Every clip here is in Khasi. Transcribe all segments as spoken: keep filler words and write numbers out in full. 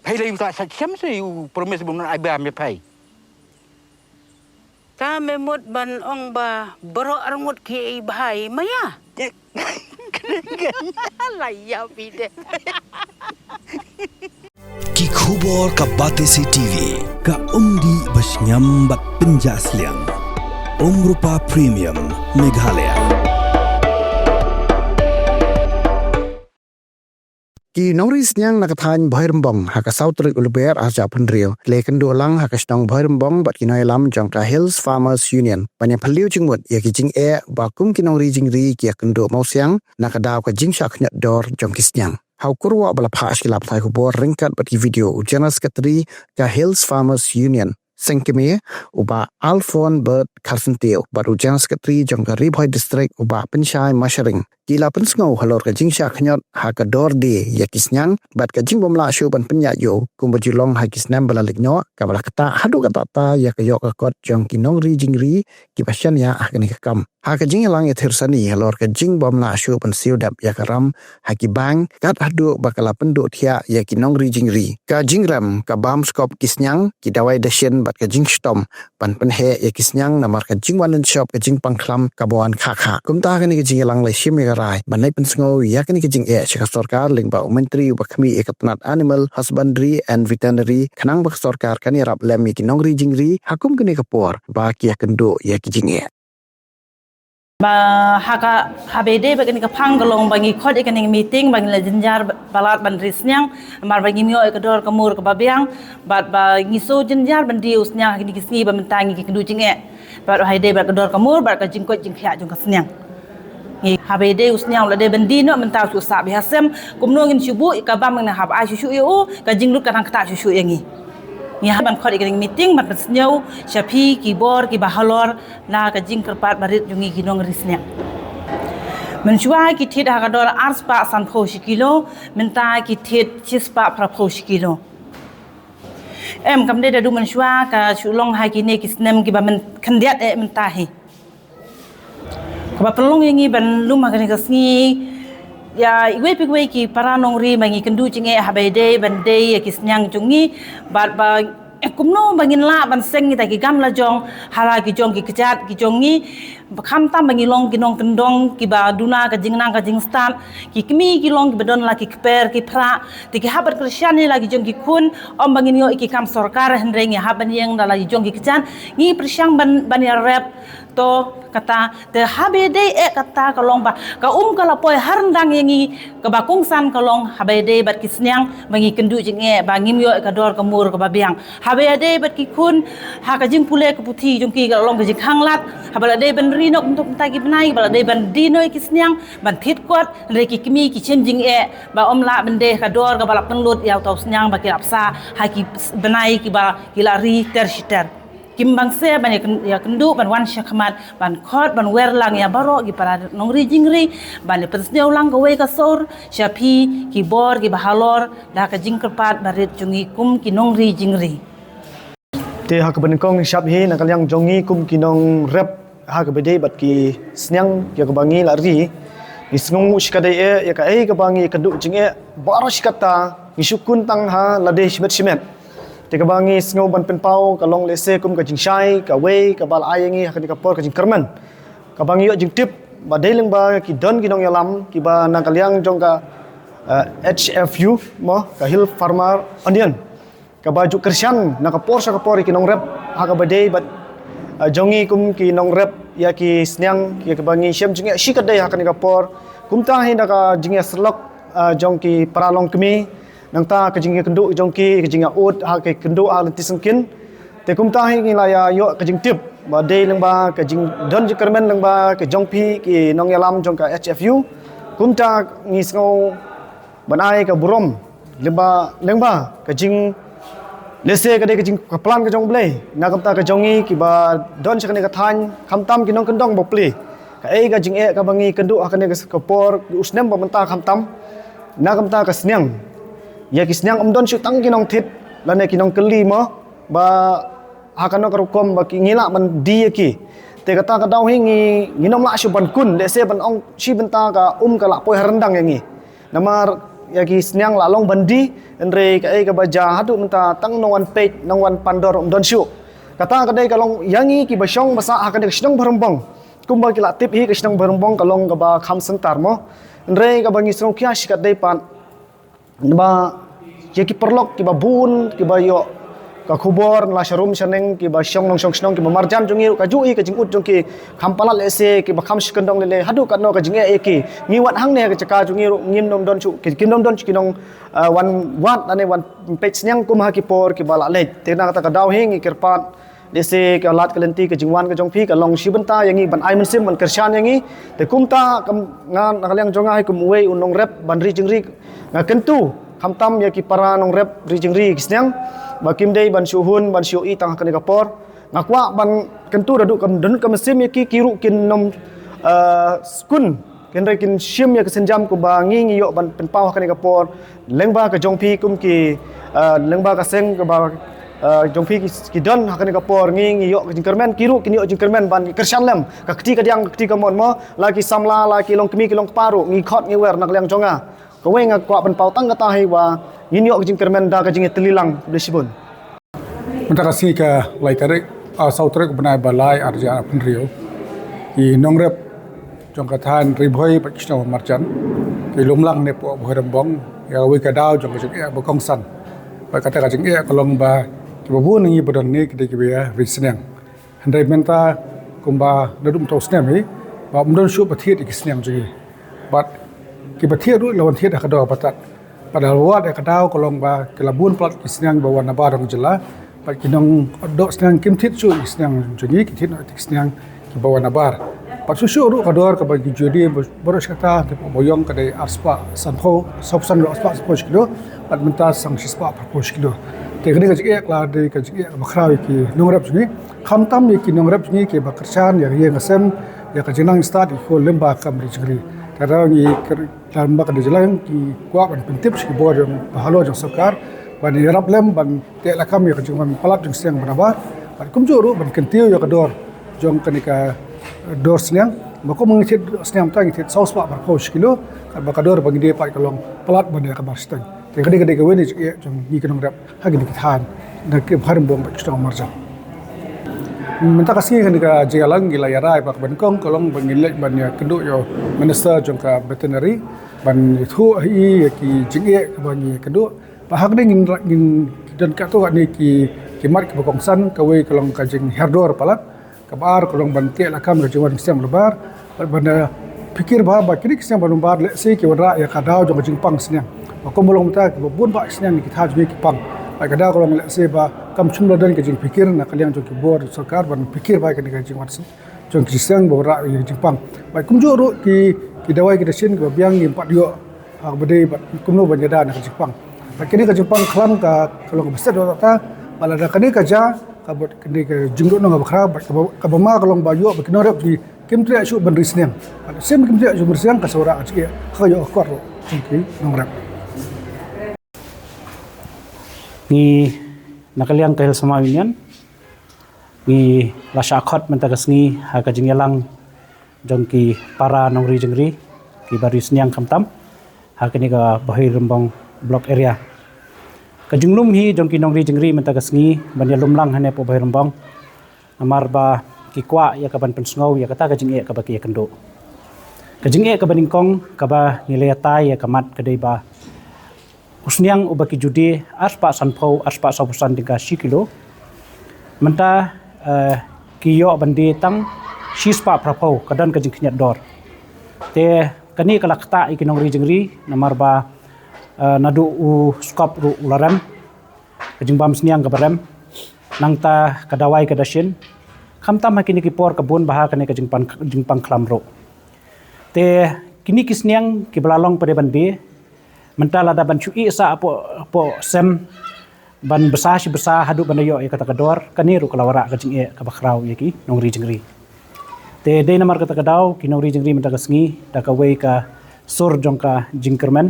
Phai lei u ta sa chem se u promise bun ai ba me phai. Ta me mut ban ong ba baroh arngut ki ei bhai maya. La ya bi de. Ki khubor ka Batesi T V, ka umdih ba sngewbha bad pynjah sliang. Umrupa Premium Meghalaya. Ki nongri sniang na ka thaiñ Bhoirymbong ha ka saw tarik u Lber ar hajar arphew hynriew, ki la kynduh lang ha ka shnong Bhoirymbong bad ki nongïalam jong ka Hills Farmers Union ban ïa phylliew jingmut ïa ki jingeh ba kum ki nongri jingri ki ïa kynduh mawsiang na ka daw ka jingshah khñiot dor jong ki sniang. Ha u kyrwoh ba la phah sha ki lad pathai khubor ryngkat bad ki video, u General Secretary ka Hills Farmers Union, Seng Kmie, u Bah Alphonse Bert Kharsyntiew bad u General Secretary jong ka Ri Bhoi District, u Bah Pynshai Masharing, ki la pynsngew halor ka jingshah khñiot ha ka dor die ïa ki sniang bad ka jingbymlah shuh ban pynïaid ïa u kumba ju long ha ki snem ba la leit noh, kaba la ktah haduh katta katta ïa ka ïoh ka kot jong ki nongri jingri kiba shaniah ha kane ka kam. Ha ka jingïalang ïathir sani halor ka jingbymlah shuh ban siew dep ïa ka ram ha ki bank, kat haduh ba ka la pynduh thiah ïa ki nongri jingri, ka jingrem, ka bam skop ki sniang, ki dawai dashin bad ka jingshitom ban pynheh ïa ki sniang namar ka jingwan lynshop, ka jingpang khlam kaba wan khah khah. Kumta kane ka jingïalang la shim ïa ka rai ban leit pynsngew ïa kane ka jingeh sha ka sorkar lyngba u Myntri uba khmih ïa ka tnat Animal Husbandry and Veterinary khnang ba ka sorkar kan ïarap lem ïa ki nongri jingri ha kum kane ka por ba ki ïa kynduh ïa ki jingeh. Ba ha ka, haba ïadei bad kane ka phang ka long ba ngi khot ïa kane ka meeting ba ngi la jynjar palat ban ri sniang, namar ba ngim ïoh ïa ka dor ka mur kaba biang, bad ba ngi sngew jynjar ban die u sniang ha kine ki sngi ba mynta ngi ki kynduh jingeh. Bad ha ïadei bad ka dor ka mur bad ka jingkoit jingkhiah jong ka sniang, ngi, haba ïadei u sniang u la dei ban die noh, mynta u shu sah beit ha sem, kumno ngin shu buh ïa ka bam, ngin hap ai shuh shuh ïa u, ka jinglut ka dang ktah shuh shuh ïa ngi. Ngi hap ban khot ïa kane ka meeting ban pynsngew sha phi ki bor kiba halor na ka jingkyrpad barit jong ngi ki nongri sniang. Mynshuwa ki thied ha ka dor arspah sanphew shi kilo, mynta ki thied shispah phraphew shi kilo. Em, kam dei da duh mynshuwa, ka shu long ha kine ki snem kiba myn-, khyndiat eh mynta hi. Kaba pynlong ïa ngi ban lum ha kane ka sngi ïa iwei pa iwei ki para nongri ba ngi kynduh jingeh haba ïadei ban die ïa ki sniang jong ngi, bad ba, eh, kumno ba ngin lah ban seng kita ki gam la jong ha la ki jong ki kjat ki jong ngi, khamtam ba ngi long ki nongkyndong kiba duna ka jingnang ka jingstad, ki kmie ki long kiba don la ki kper ki phra, te ki hap ban kyrshan ïa la ki jong ki khun, ym ba ngin ïoh ïa ki kam sorkar, hynrei ngi hap ban ïeng da la ki jong ki kjat, ngi pyrshang ban, ban ïarep. To kata, te haba ïadei eh kata ka long ba ka um ka la poi ha ryndang ïa ngi, kaba kongsan ka long haba ïadei bad ki sniang ba ngi kynduh jingeh ba ngim ïoh ïa ka dor ka mur kaba biang. Haba ïadei bad ki khun, ha ka jingpule ka puthi jong ki ka la long ka jingkhanglad, haba la dei ban ri noh kumto kumta ki bnai, ba la dei ban die noh ïa ki sniang, ban thied kot, hynrei ki kmie ki shem jingeh ba ym lah ban die ha ka dor kaba la pynlut ïa uta u sniang ba ki la bsa ha ki bnai kiba ki la ri ter shi ter. Kim bang se ban ïa kyn-, ïa kynduh ban wan sha khmat, ban khot, ban wer lang ïa baroh ki para nongri jingri, ban ïa pynsngew lang kawei ka sur sha phi ki bor kiba halor da ka jingkyrpad barit jong ngi kum ki nongri jingri. Te ha kaba nyngkong shap hi na ka liang jong ngi kum ki nongrep ha kaba ïadei bad ki sniang ïa kaba ngi la ri, ngi sngew shikatdei eh ïa kaei kaba ngi kynduh jingeh, baroh shi katta ngi shu khun tang ha lade shimet shimet. Te kaba ngi sngew ban pynpaw ka long lehse kum ka jingshai kawei kaba la ai ïa ngi ha kane ka por ka jingkyrmen, kaba ngi ïoh jingtip ba dei lyngba ki don ki nongïalam kiba na ka liang jong ka, eh, H F U mo, ka Hill Farmer Union, kaba ju kyrshan na ka por sha ka por ïa ki nongrep ha kaba ïadei bad, eh, jong ngi kum ki nongrep ïa ki sniang ïa kaba ngi shem jingeh shikatdei ha kane ka por. Kumta hi na ka jingïasyllok, eh, jong ki para longkmie, nangta ka jingïakynduh jong ki, ka jingïaud ha ka kynduh ha lynti syngkien. Te kumta hi ngi la ïa ïoh ka jingtip ba dei lyngba ka jingdon jingkyrmen lyngba ka jong phi ki nongïalam jong ka H F U. Kumta ngi sngew ban ai ka burom lyngba, lyngba ka jing, lehse ka dei ka jing, ka plan ka jong U Blei na ka bynta ka jong ngi kiba don sha kane ka thaiñ, khamtam ki nongkyndong ba plie. Kaei ka jingeh kaba ngi kynduh ha kane ka por u snem ba mynta, khamtam na ka bynta ka sniang. Ïa ki sniang ym don shuh tang ki nongthied lane ki nongkylli mo, ba ha kano ka rukom ba ki ngi lah ban die ïa ki. Te kata ka daw hi ngi, ngin ym lah shuh ban khun, lehse ban ong shi bynta ka um ka la poi ha ryndang ïa ngi. Namar ïa ki sniang la long ban die, hynrei kaei kaba jia haduh mynta tang nongwan peit, nongwan pan dor ym don shuh. Kata ka dei ka long ïa ngi kiba shong ba sah ha kane ka shnong Bhoirymbong. Kumba ki la tip hi ka shnong Bhoirymbong ka long kaba kham center mo. Hynrei kaba ngi sngewkhia shi katdei pat ba ïa ki paralok kiba bun kiba ïoh ka khubor na sharum shaneng kiba shong nongshong shnong kiba marjan jong ngi ruh kajuh hi ka jingud jong ki kham palat lehse kiba kham shu kyndong lei lei haduh katno ka jingeh ïa ki. Ngi wad hangne ha ka jaka jong ngi ruh ngim nym don shuh ki, kim nym don shuh ki nong, ah, wan wad lane wan peit sniang kum ha ki por kiba la leit. Te na kata ka daw hi ngi kyrpad lehse ka lad ka lynti ka jingwan ka jong phi ka long shi bynta ïa ngi ban ai mynsiem ban kyrshan ïa ngi. Te kumta kam nga na ka liang jong nga hi kum uwei u nongrep ban ri jingri nga kyntu khamtam ïa ki para nongrep ri jingri ki sniang ba kim dei ban shu hun ban shu ïohi tang ha kane ka por. Nga kwah ban kyntu da duh kam don ka mynsiem ïa ki, ki ruh kin nym, eh, skun, hynrei kin shim ïa ka sienjam kumba ngi ngi ïoh ban pynpaw ha kane ka por. Lyngba ka jong phi kum ki, eh, lyngba ka seng kaba, eh, jong phi ki, ki don ha kane ka por ngi ngi ïoh ka jingkyrmen, ki ruh kin ïoh jingkyrmen ban kyrshan lem ka kti ka diang ka kti ka mon mo, la ki samla la ki long kmie ki long kpa ruh ngi khot ngi wer na ka liang jong nga. Kawei nga kwah pynpaw tang kata hi ba ngin ïoh ka jingkyrmen da ka jingïatylli lang. Khublei shibun. Mynta ka sngi ka lai tarik, ah, saw tarik u bnai ba lai ar hajar arphew hynriew, ki nongrep jong ka thaiñ Ri Bhoi bad ki shnong marjan ki lum lang ne poh Bhoirymbong ïa kawei ka daw jong ka jingeh ba kongsan. Bad kata ka jingeh ka long ba kiba bun ngi ba don ne ki dei kiba ri sniang. Hynrei mynta kumba naduh mynta u snem hi ba ym don shuh ba thied ïa ki sniang jong ngi. Bad kiba thied ruh la wan thied ha ka dor ba tad. Bad la wad ïa ka daw ka long ba ki la bun palat ki sniang ba wan nabar jong ka jylla. Bad ki nongdoh sniang kim thied shuh ïa ki sniang jong ngi, ki thied noh ïa ki sniang kiba wan nabar. Bad shuh shuh ruh ka dor kaba ngi ju die baroh shi katta te ba ïong ka dei arspah sanphew, saw phew san ruh arspah sanphew shi kilo. Bad mynta sa shispah phraphew shi kilo. Te kane ka jingeh ka la dei ka jingeh kaba khraw ïa ki nongrep jong ngi. Khamtam ïa ki nongrep jong ngi kiba kyrshan ïa ka ïing ka sem, ïa ka jingnang stad ïa ki khun lyngba ka kam ri jingri. Te ngi kyr-, lyngba ka ri jingri ngi kwah ban pyntip sha ki bor jong ba halor jong sorkar ban ïarap lem ban teh lakam ïa ka jingwan palat jong sniang ba nabar. Bad kumjuh ruh ban kyntiew ïa ka dor jong kane ka dor sniang. Ba kum ngi thied sniang mynta ngi thied saw spah phraphew shi kilo, katba ka dor ba ngi die pat ka long palat ban ïa ka bar shiteng. Te ka dei ka dei kawei na jingeh jong ngi ki nongrep ha kine ki thaiñ na ki Bhoirymbong bad ki shnong marjan. Mynta ka sngi kane ka jingïalang ngi la ïa rai ba kaba nyngkong ka long ba ngin leit ban ïakynduh ïa u minister jong ka veterinary ban ïathuh ïa ki jingeh kaba ngi ïakynduh. Ba ha kane ngin, ngin don katto katne ki, ki mat kiba kongsan, kawei ka long ka jinghiar dor palat. Kaba ar ka long ban teh lakam ïa ka jingwan sniang ba nabar bad ban, eh, phikir bha ba kine ki sniang ba nabar lehse ki wanrah ïa ka daw jong ka jingpang sniang. Ba kumba long mynta kiba bun bah ki sniang na ki thaiñ jong ngi ki pang. Bad ka daw ka long lehse ba kam shym la don ka jingphikir na ka liang jong ki bor sorkar ban phikir bha ïa kane ka jingwan sniang jong ki sniang ba wanrah ïa ka jingpang. Bad kumjuh ruh ki, ki dawai ki dashin kiba biang ngim pat ïoh ha kaba dei bad kumno ban ïada na ka jingpang. Bad kane ka jingpang khlam ka, ka long kaba stet ïa kata, bad lada kane ka jia, ka bad kane ka jingduh nong kaba khraw, bad kaba, kaba ma ka long ba ïoh ba ki nongrep jong ngi kim treh shuh ban ri sniang. Bad shisien kim treh shuh ban ri sniang ka sa wanrah ka jingeh, ka ïoh ka kot ruh jong ki nongrep. Ngi na ka liang ka Hill Summer Union ngi la shah khot mynta ka sngi ha ka jingïalang jong ki para nongri jingri kiba ri sniang khamtam ha kane ka Bhoirymbong Block Area. Ka jinglum hi jong ki nongri jingri mynta ka sngi ban ïalum lang hangne poh Bhoirymbong. Namar ba ki kwah ïa ka ban pynsngew ïa kata ka jingeh kaba ki ïakynduh. Ka jingeh kaba nyngkong kaba ngi la ïatai ïa ka mat ka dei ba u sniang uba ki ju die arspah sanphew, arspah saw phew san tyngka shi kilo. Mynta, eh, ki ïoh ban die tang shispah phraphew, ka don ka jingkhynñiat dor. Te kane ka la ktah ïa ki nongri jingri namar ba, eh, naduh u skop ruh u la rem, ka jingbam sniang kaba rem, nangta ka dawai ka dashin. Khamtam ha kine ki por ka bun bha kane ka jingpang, jingpang khlam ruh. Te kine ki sniang kiba la long pat de ban die, mynta lada ban shu ïeh sah hapoh, hapoh sem ban bsa shi bsa haduh ban da ïoh ïa kata ka dor, kane ruh ka la wanrah ka jingeh kaba khraw ïa ki nongri jingri. Te dei namar kata ka daw ki nongri jingri mynta ka sngi da kawei ka sur jong ka jingkyrmen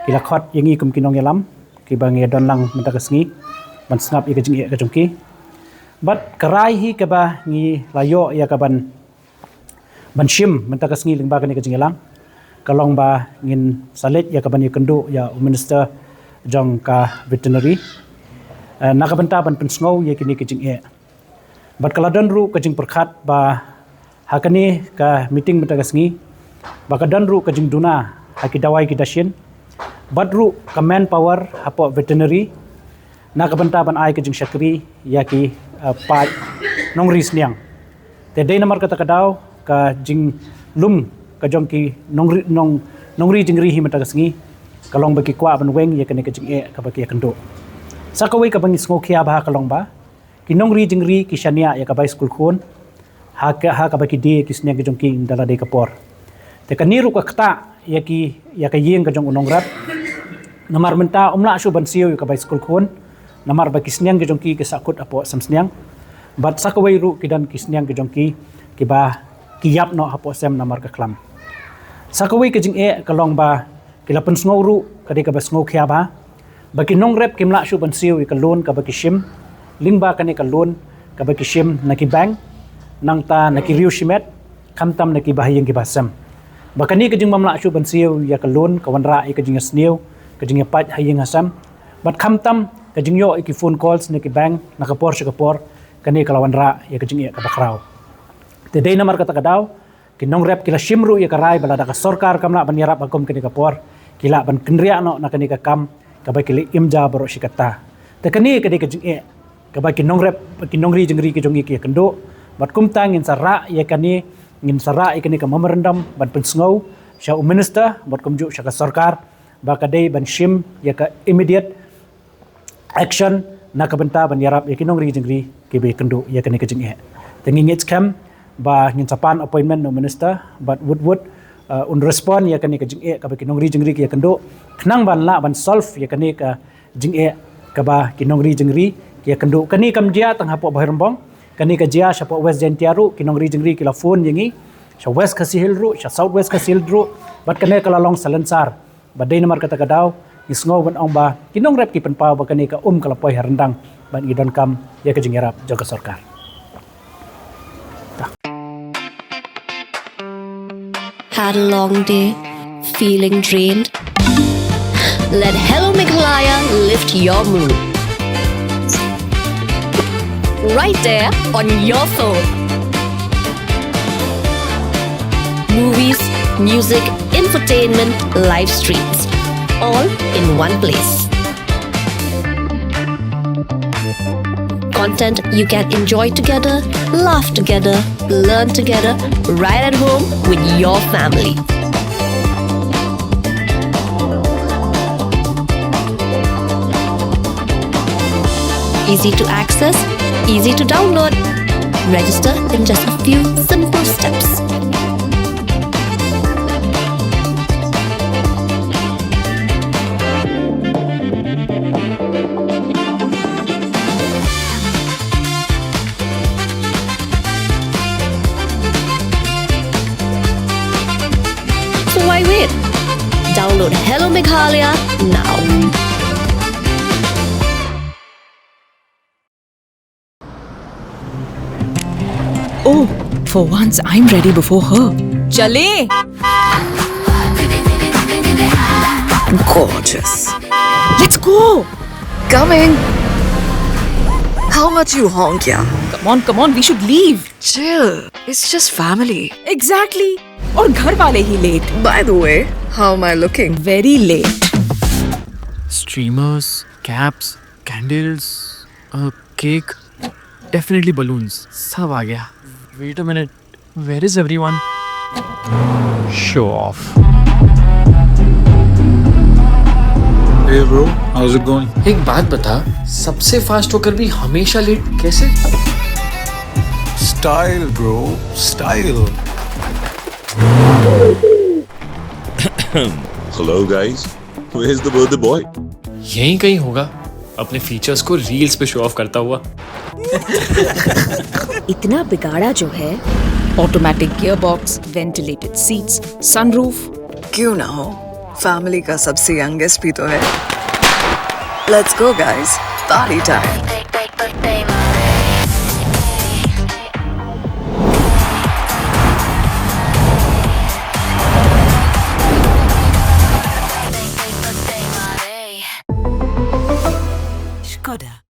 ki la khot ïa ngi kum ki nongïalam kiba ngi don lang mynta ka sngi ban sngap ïa ka jingeh ka jong ki. Bad ka rai hi kaba ngi la ïoh ïa ka ban ban shim mynta ka sngi lyngba kane ka jingïalang. ka long ba ngin sa leit ïa kaban ïakynduh ïa u Minister jong ka Veterinary, eh, na ka bynta ban pynsngew ïa kine ki jingeh. Bad ka la don ruh ka jingpyrkhat ba ha kane ka meeting mynta ka sngi ba ka don ruh ka jingduna ha ki dawai ki dashin bad ruh ka manpower hapoh Veterinary na ka bynta ban ai ka jingshakri ïa ki, eh, paid nongri sniang. Te dei namar kata ka daw ka jinglum ka jong ki nongri, nong, nongri jingri hi mynta ka sngi ka long ba ki kwah ban weng ïa kane ka jingeh kaba ki ïakynduh. Sa kawei kaba ngi sngewkhia bha ka long ba ki nongri jingri ki shaniah ïa ka bai skul khun ha ka, ha kaba ki die ki sniang ki jong ki da lade ka por. Te kane ruh ka ktah ïa ki, ïa ka ïing ka jong u nongrep. Namar mynta um lah shuh ban siew ïa ka bai skul khun namar ba ki sniang ki jong ki ki sahkut hapoh sem sniang. Bad sa kawei ruh ki don ki sniang ki jong ki kiba ki ïap noh hapoh sem namar ka khlam. Sa kawei ka jingeh ka long ba ki la pynsngew ruh ka dei kaba sngewkhia bha ba ki nongrep kim lah shuh ban siew ïa ka loan kaba ki shim lyngba kane ka loan kaba ki shim na ki bank, nangta na ki riew shimet, khamtam na ki ba ha ïing ki ba ha sem. Ba kane ka jingbym lah shuh ban siew ïa ka loan ka wanrah ïa ka jingïasniew, ka jingïapait ha ïing ha sem. Bad khamtam ka jingïoh ïa ki phone calls na ki bank na ka por sha ka por, kane ka la wanrah ïa ka jingeh kaba khraw. Te dei namar kata ka daw ki nongrep ki la shim ruh ïa ka rai ba lada ka sorkar kam lah ban ïarap ha kum kane ka por, ki lah ban kynriah noh na kane ka kam kaba ki la im ja baroh shi katta. Te kane ka dei ka jingeh kaba ki nongrep, ki nongri jingri ki jong ngi ki ïakynduh. Bad kumta ngin sa rah ïa kane, ngin sa rah ïa kane ka memorandum ban pynsngew sha u minister bad kumjuh sha ka sorkar ba ka dei ban shim ïa ka immediate action na ka bynta ban ïarap ïa ki nongri jingri kiba ïakynduh ïa kane ka jingeh. Te ngi ngeit skhem ba ngin sa pan appointment na u minister bad wut wut, uh, un respond ïa kane ka jingeh kaba ki nongri jingri ki ïakynduh khnang ban lah ban solve ïa kane ka jingeh kaba ki nongri jingri ki ïakynduh. Kane kam jia tang hapoh Bhoirymbong, kane ka jia shapoh West Jaintia ruh, ki nongri jingri ki la phone ïa ngi sha West Khasi Hills ruh, sha South West Khasi Hills ruh, bad kane ka la long salonsar. Bad dei namar kata ka daw ngi sngew ban ong ba ki nongrep ki pynpaw ba kane ka um ka la poi ha ryndang bad ngi donkam ïa ka jingïarap jong ka sorkar. Had a long day? Feeling drained? Let Hello Meghalaya lift your mood. Right there on your phone. Movies, music, entertainment, live streams, all in one place. Content you can enjoy together, laugh together, learn together, right at home with your family. Easy to access, easy to download. Register in just a few simple steps. So why wait? Download Hello Meghalaya now. Oh, for once I'm ready before her. चलें? Gorgeous. Let's go. Coming. How much you honk, yeah? Come on, come on, we should leave. Chill. It's just family. Exactly. और घर वाले ही late. By the way, how am I looking? Very late. Streamers, caps, candles, a cake, definitely balloons. सब आ गया. Wait a minute. Where is everyone? Show off. Hey bro, how's it going? एक बात बता, सबसे फास्ट होकर भी हमेशा लेट कैसे? Style bro, style. Hello guys, where's the birthday boy? यहीं कहीं होगा, अपने फीचर्स को रील्स पे शो ऑफ करता हुआ. इतना बिगाड़ा जो है. Automatic gearbox, ventilated seats, sunroof. क्यों ना हो, फैमिली का सबसे यंगेस्ट भी तो है. Let's go guys, party time. Skoda.